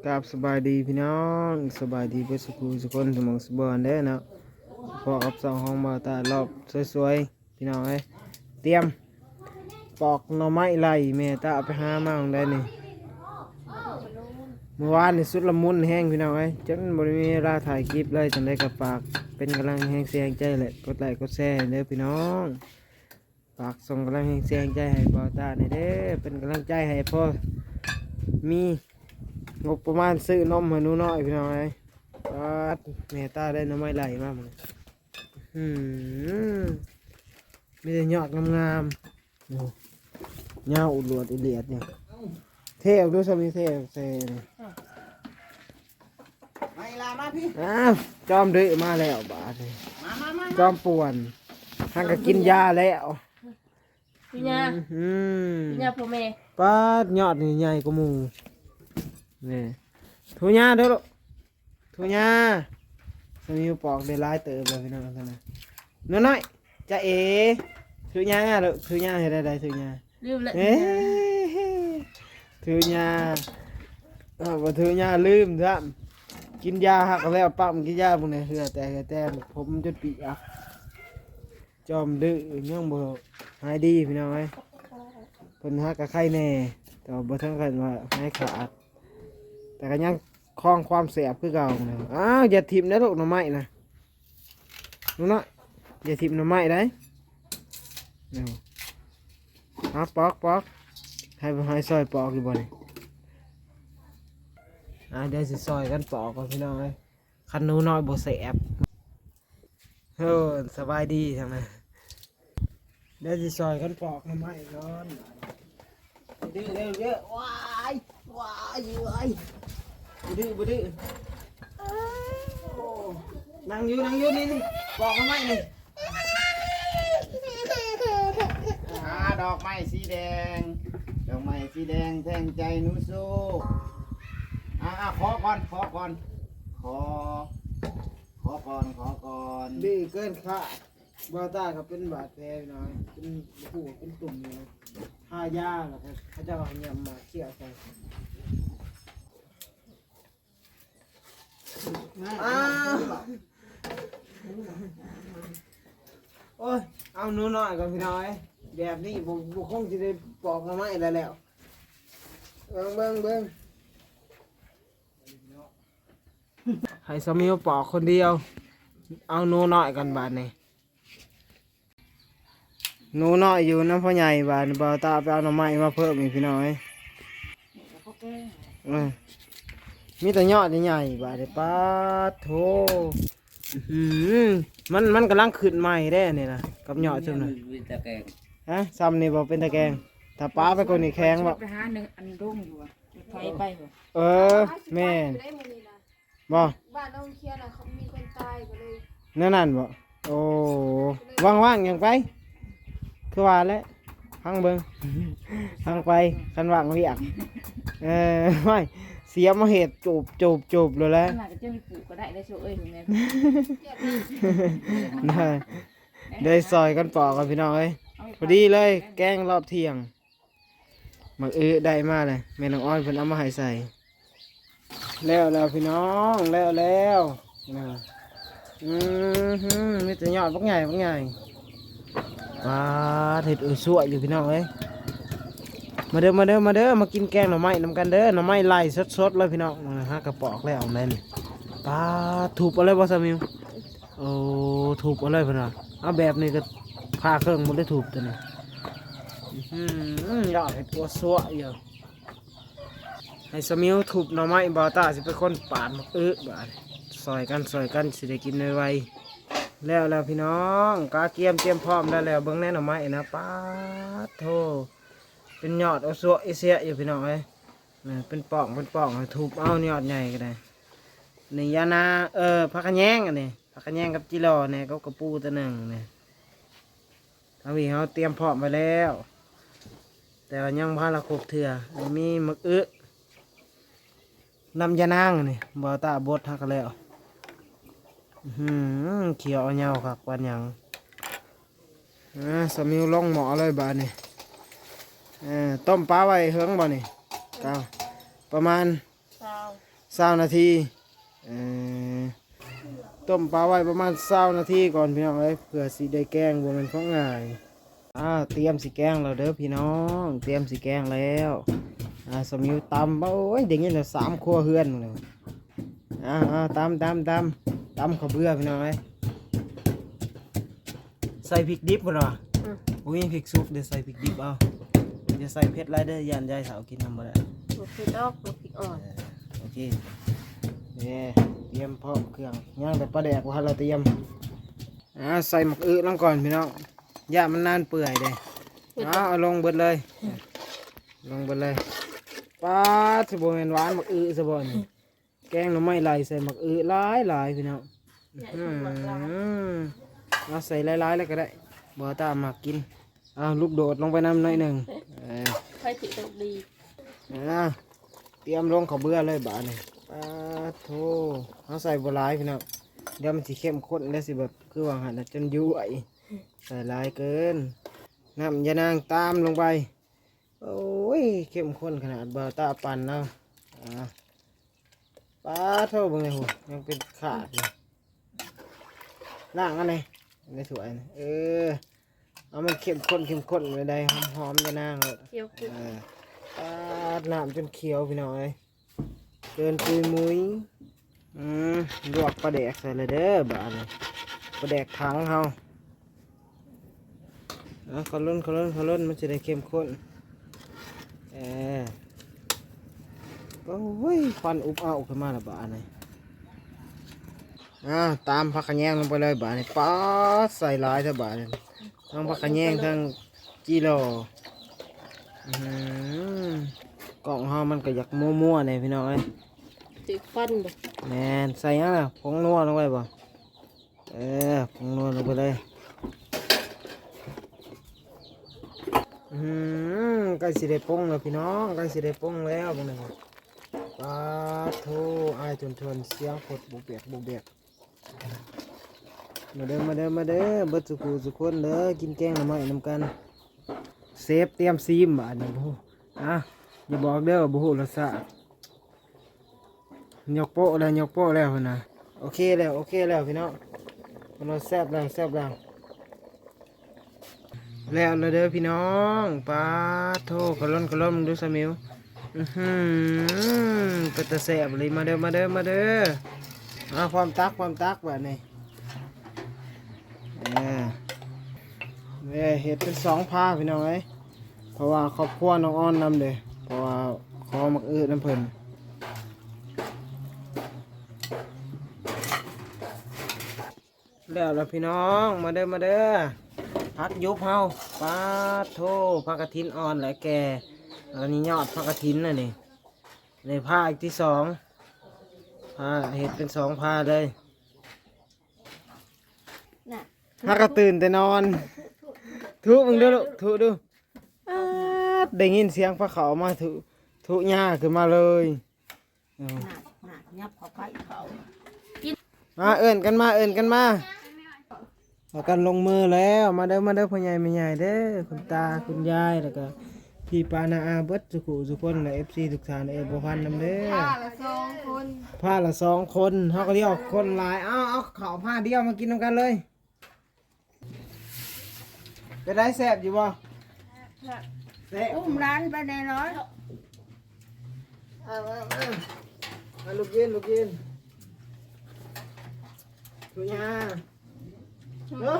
ກາບສະບາຍດີພີ່ນ້ອງ ສະບາຍດີເບິດສູ່ຜູ້ສູ່ຄົນ ທຸກໝ່ອງທຸກບ່ອນເດີເນາະ. ພໍ້ກັບຊ່ອງຂອງບ່າວຕາລອບສວຍໆ ພີ່ນ້ອງເອີຍ. ຕຽມປອກໜໍ່ໄມ້ໄລ່ ແມ່ຕາໄປຫາມາຂອງໃດນີ້. ມື້ວານນີ້ຊຸນລະມຸນແຮງພີ່ນ້ອງເອີຍ ຈົນບໍ່ໄດ້ມີເວລາຖ່າຍຄລິບເລີຍ. ຈັ່ງໃດກໍຝາກເປັນກຳລັງແຮງແຮງໃຈ ແລະ ກົດໄລ້ກົດແຊເດີພີ່ນ້ອງ. ຝາກສົ່ງກຳລັງແຮງແຮງໃຈໃຫ້ບ່າວຕາແດ່ເດີ ເປັນກຳລັງໃຈໃຫ້ພໍມີງົບປະມານຊື້ນົມໃຫ້ໜູນ້ອຍພີ່ນ້ອງເອີຍ. ປາດ ແມ່ຕາໄດ້ໜໍ່ໄມ້ໄລ່ມາມື້ນີ້ ອື ມີແຕ່ຍອດງາມໆ. ໂອ້ ຍາວອຸດຫຼວດອີຫຼຽດນີ້. ເທອອກດູ ຊຳນີ້ເທອອກໃສ່ນີ້. ມາອີຫຼ້າມາພີ້. ອ້າວ ຈອມດື້ມາແລ້ວບາດນີ້. ມາ ມາ ມາ ມາ ຈອມປ່ວນ ຫາກະກິນຢາແລ້ວ. ທຸຍາ ອື ທຸຍາພໍ່ແມ່. ປາດ ຍອດນີ້ໃຫຍ່ກວ່າໝູ່ນີ້. ທຸຍາເດີລູກ ທຸຍາ. ສະມິວປອກໄດ້ຫຼາຍເຕີບແລ້ວພີ່ນ້ອງ. ໜູນ້ອຍ ຈາເອ ທຸຍາລູກ ທຸຍາເຮັດໄດ້ໃດ ທຸຍາ. ລືມແລ້ວ ເອີ ທຸຍາ ເອີ ບໍ່ທຸຍາລືມຊ້ຳ. ກິນຢາຫາກະແລ້ວ ປ້ຳກິນຢາພຸ້ນນະ ເຫື່ອແຕກເຫື່ອແຕກ ຜົມຈົນປຽກ. ຈອມດື້ຍັງບໍ່ຫາຍດີພີ່ນ້ອງເອີຍ. ເພິ່ນຫາກະໄຄແດ່ ແຕ່ວ່າບໍ່ເຖິງຂັ້ນວ່າຫາຍຂາດ ແຕ່ກໍຍັງຄອງຄວາມແສບຄືເກົ່າ. ອ້າວ ຢ່າຖິ້ມເດີລູກ ໜໍ່ໄມ້ນະ ໜູນ້ອຍ ຢ່າຖິ້ມໜໍ່ໄມ້ໃດ. ເອົາ ປອກ ປອກ ໃຫ້ ໃຫ້ຊ່ອຍປອກຢູ່ບໍ່ນີ້? ອ່າ ດຽວຊິຊ່ອຍກັນປອກກ່ອນພີ່ນ້ອງເອີຍ ຄັນໜູນ້ອຍບໍ່ແສບ. ໂອ້ ສະບາຍດີທັງນັ້ນ. ດຽວຊິຊ່ອຍກັນປອກໜໍ່ໄມ້ກ່ອນ. ດື້ເດີ ດື້ ວ້າຍ ວ້າຍ ວ້າຍ. ບໍ່ດື້ ບໍ່ດື້. ໂອ້ ນັ່ງຢູ່ ນັ່ງຢູ່ ນີ້ ນີ້ ປອກໜໍ່ໄມ້ນີ້. ອ່າ ດອກໄມ້ສີແດງ ດອກໄມ້ສີແດງແທງໃຈໜູສູ້. ອ່າ ອ່າ ຂໍກ່ອນ ຂໍກ່ອນ ຂໍ ຂໍກ່ອນ ຂໍກ່ອນ. ດື້ເກີນຄາດ. ບ່າວຕາກໍເປັນບາດແຜພີ່ນ້ອງ ເປັນ ບໍ່ຮູ້ວ່າເປັນຕຸ່ມຢູ່ນະ. ທາຢາແລ້ວກໍເຂົາເຈົ້າກໍຫຍ້ຳໝາກເຂຍໃສ່. ອ້າວ ໂອ້ຍ ເອົາໜູນ້ອຍກ່ອນພີ່ນ້ອງເອີຍ. ແບບນີ້ບໍ່ ບໍ່ຄົງຊິໄດ້ປອກໜໍ່ໄມ້ແລ້ວ ແລ້ວ. ເບິ່ງ ເບິ່ງ ເບິ່ງ. ໃຫ້ສາວມິວປອກຄົນດຽວ ເອົາໜູນ້ອຍກ່ອນບາດນີ້. ໜູນ້ອຍຢູ່ນຳພໍ່ໃຫຍ່ ບາດນີ້ບ່າວຕາໄປເອົາໜໍ່ໄມ້ມາເພີ່ມອີກພີ່ນ້ອງເອີຍ. ເອີ ມີແຕ່ຍອດໃຫຍ່ໆ ບາດນີ້. ປາດໂທ ອື ມັນ ມັນກຳລັງຂຶ້ນໃໝ່ເດ້ນີ້ນະ ກັບຍອດຊຸມນັ້ນ. ເປັນຕາແກງ ຮະ ຊ່ຳນີ້ບໍ່ເປັນຕາແກງ? ຖ້າປາໄປກວ່ານີ້ແຂງບໍ່? ໄປຫາໜຶ່ງອັນດົງຢູ່ວ່າ ໄປໄປບໍ່? ເອີ ແມ່ນ ບໍ່? ບ້ານໜອງຄຽນນະ ເຂົາມີຄົນຕາຍກໍເລີຍ ແນວນັ້ນບໍ່? ໂອ້ ວ່າງໆ ຫຍັງໄປ ຄືວ່າແຫຼະ ພັງເບິ່ງ ພັງໄປ ຄັນວ່າງວຽກ. ເອີ ໂອ້ຍ ເສຍມາເຮັດ ຈູບ ຈູບ ຈູບ ໂລດແຫຼະ. ຂະໜາດກໍເຈົ້າມີປູກກໍໄດ້ ໄດ້ໂຊເອີຍ ແມ່ນ ໄດ້ຊ່ອຍກັນປອກກັນ ພີ່ນ້ອງເອີຍ. ພໍດີເລີຍ ແກງຮອບທ່ຽງ. ໝາກອຶໄດ້ມາແລ້ວ ແມ່ນ້ອງອອນເພິ່ນເອົາມາໃຫ້ໃສ່. ແລ້ວແລ້ວພີ່ນ້ອງ ແລ້ວແລ້ວນະ. ອືຫື ມີແຕ່ຍອດບັກໃຫຍ່ບັກໃຫຍ່. ປາດ ເຮັດເອີຊ່ວຍຢູ່ພີ່ນ້ອງເອີຍ. ມາເດີ ມາເດີ ມາເດີ ມາກິນແກງໜໍ່ໄມ້ນຳກັນເດີ. ໜໍ່ໄມ້ໄລ່ສົດໆເລີຍພີ່ນ້ອງ. ຫາກະປອກແລ້ວແມ່ນ. ປາດ ທຸບເອົາເລີຍບໍ່ສາວມິວ? ໂອ້ ທຸບເອົາເລີຍເພິ່ນວ່າ. ເອົາແບບນີ້ກໍຜ່າເຄິ່ງໝົດເລີຍ ທຸບຕົວນີ້. ອືຫື ຢາກເຮັດອົວຊົ່ວຢູ່. ໃຫ້ສາວມິວທຸບໜໍ່ໄມ້ ບ່າວຕາຊິເປັນຄົນປາດໝາກອຶບາດ. ຊ່ອຍກັນ ຊ່ອຍກັນ ຊິໄດ້ກິນໄວໆ. ແລ້ວແລ້ວພີ່ນ້ອງ ກະກຽມຕຽມພ້ອມໄດ້ແລ້ວ. ເບິ່ງແນ່ໜໍ່ໄມ້ນະ ປາດໂທ ເປັນຍອດອົວຊົ່ວເອເຊຍຢູ່ພີ່ນ້ອງເອີຍ. ເປັນປ່ອງ ເປັນປ່ອງ ທຸບເອົາຍອດໃຫຍ່ກໍໄດ້. ນີ້ຢານາງ ເອີ ຜັກຂະແຍງ ອັນນີ້ຜັກຂະແຍງກັບຈິລໍແນ່ ກັບກະປູຕົວໜຶ່ງນີ້. ທາງນີ້ເຮົາຕຽມພ້ອມໄວ້ແລ້ວ ແຕ່ວ່າຍັງບໍ່ທັນລະຄົບເທື່ອ. ອັນນີ້ມີໝາກອຶ ນ້ຳຢານາງ ອັນນີ້ບ່າວຕາບົດຫາກະແລ້ວ. ອືຫື ຂຽວເອົາເຫຍົາຄັກປານຫຍັງ. ອ່າ ສາວມິວລົງໝໍ້ເລີຍບາດນີ້. ເອີ ຕົ້ມປາໄວ້ເຫິງບໍ່ນີ້? ປະມານ ຊາວ ຊາວນາທີ ເອີ ຕົ້ມປາໄວ້ປະມານຊາວນາທີກ່ອນພີ່ນ້ອງເອີຍ ເພື່ອຊິໄດ້ແກງ ບໍ່ແມ່ນຂອງງ່າຍ. ອາ ຕຽມຊິແກງແລ້ວເດີພີ່ນ້ອງ ຕຽມຊິແກງແລ້ວ. ອາ ສາວມິວຕຳ ໂອ້ຍ ໄດ້ຍິນແລ້ວ ສາມຄົວເຮືອນໝົດແລ້ວ. ອາ ອາ ຕຳ ຕຳ ຕຳ ຕຳເຂົ້າເບືອພີ່ນ້ອງເອີຍ. ໃສ່ພິກດິບພຸ້ນຫວາ? ອືມ ບໍ່ມີພິກສຸກເດ້ ໃສ່ພິກດິບເອົາ. ຢ່າໃສ່ເຜັດຫຼາຍເດີ ຢ້ານຍາຍເຖົ້າກິນນຳບໍ່ໄດ້. ບໍ່ເຜັດດອກ ບໍ່ພິກອ່ອນ. ເອີ ໂອເຄ ເດ້ ຕຽມພ້ອມເຄື່ອງ ຍັງແຕ່ປາແດກບໍ່ທັນລະຕຽມ. ອາ ໃສ່ໝາກອຶນຳກ່ອນພີ່ນ້ອງ ຢ້ານມັນນານເປື່ອຍເດ້. ເຮັດ ອາ ເອົາລົງເບິດເລີຍ ລົງເບິດເລີຍ. ປາດ ຊິບໍ່ແມ່ນຫວານໝາກອຶຊະບໍ່ນີ້? ແກງໜໍ່ໄມ້ໄລ່ໃສ່ໝາກອຶຫຼາຍໆ ພີ່ນ້ອງ. ອືມ ເອົາໃສ່ຫຼາຍໆ ແລ້ວກໍໄດ້ ບໍ່ຕາມັກກິນ. ເອົາລູກໂດດລົງໄປນຳໜ້ອຍໜຶ່ງ. ເອີ ໃຜຊິໂຊກດີ. ອາ ຕຽມລົງເຂົ້າເບືອເລີຍບາດນີ້. ປາດໂທ ເຮົາໃສ່ບໍ່ຫຼາຍພີ່ນ້ອງ ດຽວມັນຊິເຂັ້ມຂຸ້ນ ແລ້ວຊິແບບຄືວ່າຫັ້ນນະ ຈົນຢ້ວຍ ໃສ່ຫຼາຍເກີນ. ນ້ຳຢານາງຕາມລົງໄປ. ໂອ້ຍ ເຂັ້ມຂຸ້ນຂະໜາດ ບ່າວຕາປັ່ນເອົາ. ອາ ປາດໂທ ເບິ່ງແດ່ ໂຫ ຍັງເປັນຂາດຢູ່. ລ້າງອັນນີ້ ໃນຖ້ວຍນີ້ ເອີ ເອົາມັນເຂັ້ມຂຸ້ນ ເຂັ້ມຂຸ້ນໄດ້ ຫອມໆ ຢານາງໂລດ. ຂຽວຂຶ້ນ ເອີ ປາດ ນ້ຳຈົນຂຽວພີ່ນ້ອງເອີຍ ເກີນປຸຍມຸຍ. ອືມ ລວກປາແດກໃສ່ເລີຍເດີບາດນີ້ ປາແດກຖັງເຮົາ. ເອົາ ເຂົ້າລົນ ເຂົ້າລົນ ເຂົ້າລົນ ມັນຊິໄດ້ເຂັ້ມຂຸ້ນ. ເອີ ໂອ້ຍ ຄວັນອຸບເອົາຂຶ້ນມາແລ້ວບາດນີ້. ອາ ຕຳຜັກຂະແຍງລົງໄປເລີຍບາດນີ້. ປາດ ໃສ່ຫຼາຍແທ້ບາດນີ້ ທັງຜັກຂະແຍງ ທັງຈີ່ລໍ່. ອື ກ້ອງເຮົາມັນກໍຢາກມົວໆ ແດ່ພີ່ນ້ອງເອີຍ. ຖືກຄວັນບໍ່? ແມ່ນ. ໃສ່ຫຍັງລະ? ຜົງນົວລົງໄປບໍ່? ເອີ ຜົງນົວລົງໄປເລີຍ. ອື ໃກ້ຊິໄດ້ປົງແລ້ວພີ່ນ້ອງ ໃກ້ຊິໄດ້ປົງແລ້ວ. ເບິ່ງນະ ປາດໂທ ອາຍທົນໆ ສຽງຄົດບຸບແບກບຸບແບກ. ມາເດີ ມາເດີ ມາເດີ ເບິດສູ່ຜູ້ສູ່ຄົນເດີ ກິນແກງໜໍ່ໄມ້ນຳກັນ. ເຊຟຕຽມຊີມບາດນີ້. ໂອ້ ອາ ຢ່າບອກເດີວ່າບໍ່ຮູ້ລົດຊາດ. ຍົກໂປະແລ້ວ ຍົກໂປະແລ້ວພຸ້ນນະ. ໂອເຄແລ້ວ ໂອເຄແລ້ວພີ່ນ້ອງ ເພິ່ນວ່າແຊບແລ້ວ ແຊບແລ້ວ. ແລ້ວລະເດີພີ່ນ້ອງ. ປາດໂທ ກະລ່ອນ ກະລ່ອນ ເບິ່ງດູສາວມິວ. ອືຫື ເປັນຕາແຊບອີ່ຫຼີ. ມາເດີ ມາເດີ ມາເດີ. ເອົາ ພ້ອມຕັກ ພ້ອມຕັກບາດນີ້. ເອີ ເອີ ເຮັດເປັນສອງພາພີ່ນ້ອງເອີຍ ເພາະວ່າຄອບຄົວນ້ອງອອນນຳເດ້ ເພາະວ່າຂໍໝາກອຶນຳເພິ່ນ. ແລ້ວລະພີ່ນ້ອງ ມາເດີ ມາເດີ. ຜັກຫຍຸບເຮົາ ປາດໂທ ຜັກກະຖິນອ່ອນແລະແກ່. ອັນນີ້ຍອດຜັກກະຖິນນະນີ້. ນີ້ພາອີກທີສອງ ພາ ເຮັດເປັນສອງພາເລີຍ. ນະ ຫາກະຕື່ນແຕ່ນອນ. ທຸເບິ່ງດູລູກ ທຸດູ. ອາດ ໄດ້ຍິນສຽງພາເຂົ້າມາ ທຸ ທຸຫຍ້າຂຶ້ນມາເລີຍ. ເອີ ນະ ນະ ຫຍັບເຂົ້າໄປເຂົ້າ. ມາ ເອີ້ນກັນມາ ເອີ້ນກັນມາ. ພາກັນລົງມືແລ້ວ. ມາເດີ ມາເດີ ພໍ່ໃຫຍ່ແມ່ໃຫຍ່ເດີ ຄຸນຕາຄຸນຍາຍ ແລ້ວກະ ພີ່ປ້ານ້າອາເບິດສູ່ຜູ້ສູ່ຄົນ ແລະ ເອັຟຊີທຸກທ່ານ ເອີ ບໍ່ພັນນຳເດີ. ພາລະສອງຄົນ ພາລະສອງຄົນ ເຮົາກໍລຽກຄົນຫຼາຍ. ເອົາ ເອົາເຂົ້າພາດຽວມາກິນນຳກັນເລີຍ. ເປັນໃດ ແຊບຢູ່ບໍ່? ແຊບ ແຊບ. ອຸ້ມຫຼານໄປແນ່ນອນ. ເອົາ ເອົາ ເອົາ ເອົາ ລູກເຢັນ ລູກເຢັນ. ທຸຍາ ໂອ້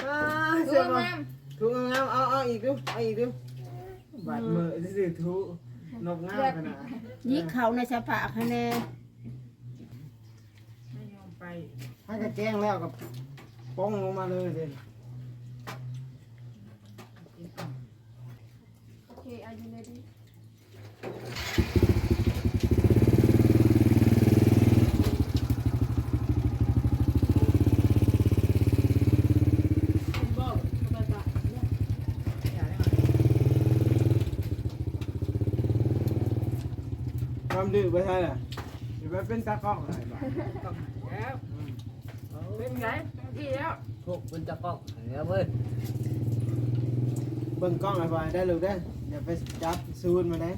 ເອີ ທຸງາມ ທຸງາມ. ເອົາ ເອົາອີກດູ ເອົາອີກດູ. ບາດມືຊື່ໆ ທຸ ນົບງາມຂະໜາດ. ຍິກເຂົ້າໃນສະປາກໃຫ້ແນ່. ໄປ ໃຫ້ກະແກງແລ້ວກໍປົງລົງມາເລີຍເດ້. ໂອເຄ Are you ready? ຄວາມດື້ບໍ່ໃຊ່ລະ ຊິໄປເປັນຕາກ້ອງໃຫ້ບາດ. ເປັນໄງ? ອີ່ແລ້ວ ພວກເປັນຕາກ້ອງໃຫ້ແລ້ວເວີ້ຍ. ເບິ່ງກ້ອງໃຫ້ບໍ່ໄດ້ລູກເດີ ຢ່າໄປຈັບຊູນມັນເດ້.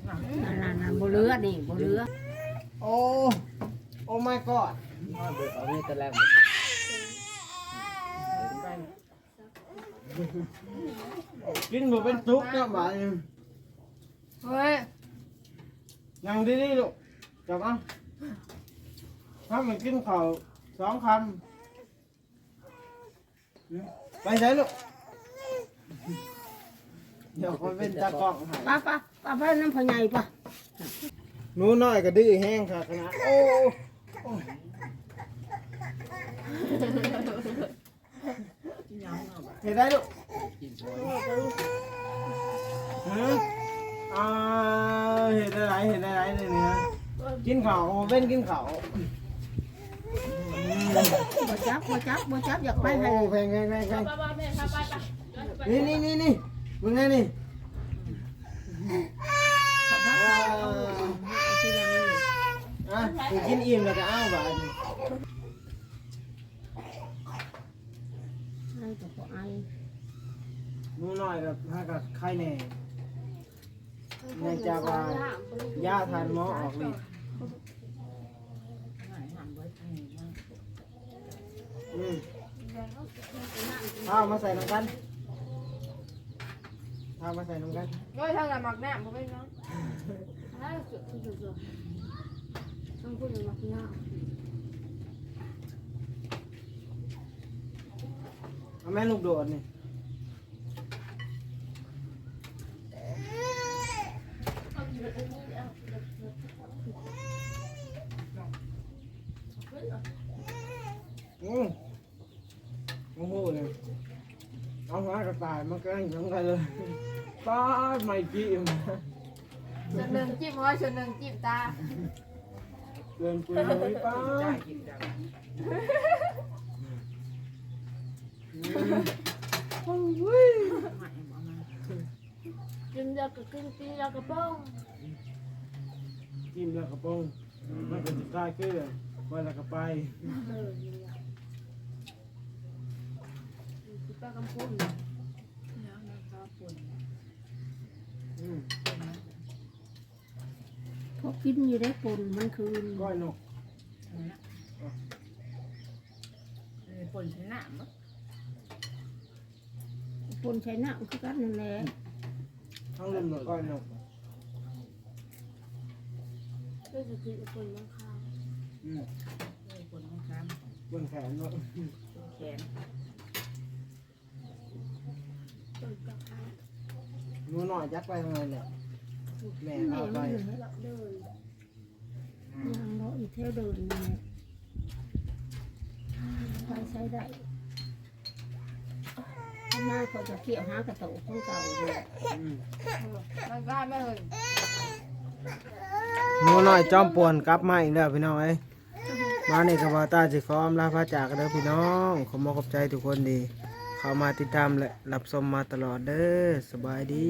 ອັນນັ້ນນະ ບໍ່ເຫຼືອນີ້ ບໍ່ເຫຼືອ. ໂອ້ Oh my god ເອົາເມຕະແລງ ກິນບໍ່ເປັນສຸກເນາະບາດນີ້. ເຮີ້ຍ ນັ່ງດີໆລູກ ຈັບເອົາ ເຮົາມັນກິນເຂົ້າສອງຄຳ. ໄປໃສລູກ? ດຽວຂ້ອຍເປັນຕາກ້ອງໃຫ້. ປະ ປະ ປະ ໄປນຳພໍ່ໃຫຍ່ປະ. ໜູນ້ອຍກໍດື້ແຮງຄັກນະ. ໂອ້ ເຮັດໄດ້ລູກ? ຮະ? ອ່າ ເຮັດໄດ້ ເຮັດໄດ້ ນີ້ນະ. ກິນເຂົ້າ ເປັນກິນເຂົ້າ. ບໍ່ຈັບ ບໍ່ຈັບ ບໍ່ຈັບ ຢາກໄປໃຫ້. ໂອ້ ແພງ ແພງ ແພງ ແພງ. ນີ້ ນີ້ ນີ້ ນີ້ ເບິ່ງແນ່ນີ້. ອ່າ ກິນອີ່ມແລ້ວກໍເອົາບາດນີ້. ໄອກໍບໍ່ໄອ. ໜູນ້ອຍກໍຫາກໍໄຄແນ່. ເນື່ອງຈາກວ່າຢາທ່ານໝໍອອກລິດ. ອືມ ເອົາມາໃສ່ນຳກັນ ເອົາມາໃສ່ນຳກັນ. ໂອ້ຍ ທາງລະໝາກນ້ຳບໍ່ເປັນຫຍັງ. ທາງພຸ້ນໝາກນ້ຳ. ເອົາແມ່ລູກໂດດນີ້. ອືມ ໂອ້ໂຫ ນີ້ ເອົາຫົວກະຕ່າຍມາແກງນຳກັນເລີຍ. ປາດ ໄມ້ຈິ້ມ ສ່ວນໜຶ່ງຈິ້ມຫົວ ສ່ວນໜຶ່ງຈິ້ມຕາ. ເພື່ອນປຸ້ຍເອີຍ ປາດ. ກິນແລ້ວກໍກິນ ກິນແລ້ວກໍປົງ ກິນແລ້ວກໍປົງ. ມັນກໍຊິກາຍຄືໄປແລ້ວກໍໄປ. ເອີ ນີ້ແຫຼະ ຊິໄປກຳປຸ້ນ. ອືມ ພໍກິນຢູ່ໄດ້ປົນມັນຄືນ ກ້ອຍນົກ. ອືມ ປົນໃສ່ນ້ຳບໍ່? ປົນໃສ່ນ້ຳຄືກັນນັ້ນແຫຼະ. ທັງເລື່ອງໜ້ອຍກ້ອຍໜຶ່ງ ເອີ ຊິກິນປົນມັນຄາວ. ອືມ ເອີ ປົນມັນຄາວ ປົນແຂນເນາະ ປົນແຂນ. ໜູນ້ອຍຈັກໄປທາງໃດແຫຼະ ແມ່ພາໄປ. ເດີນ ຍ່າງເລາະຢູ່ແຖວເດີ່ນນີ້ແຫຼະ ໄປໃສໄດ້. ມາເຂົາຈະກ່ຽວຫາກະໂຕຂອງເກົ່າຢູ່. ອືມ ມັນກາຍມາເຮີ້ຍ. ໜູນ້ອຍຈອມປ່ວນກັບມາອີກແລ້ວພີ່ນ້ອງເອີຍ. ມານີ້ກໍບ່າວຕ້າຊິຂໍອຳລາພາຈາກເດີພີ່ນ້ອງ. ຂໍຂອບໃຈທຸກຄົນທີ່ເຂົ້າມາຕິດຕາມ ແລະ ຮັບຊົມມາຕະຫຼອດເດີ. ສະບາຍດີ.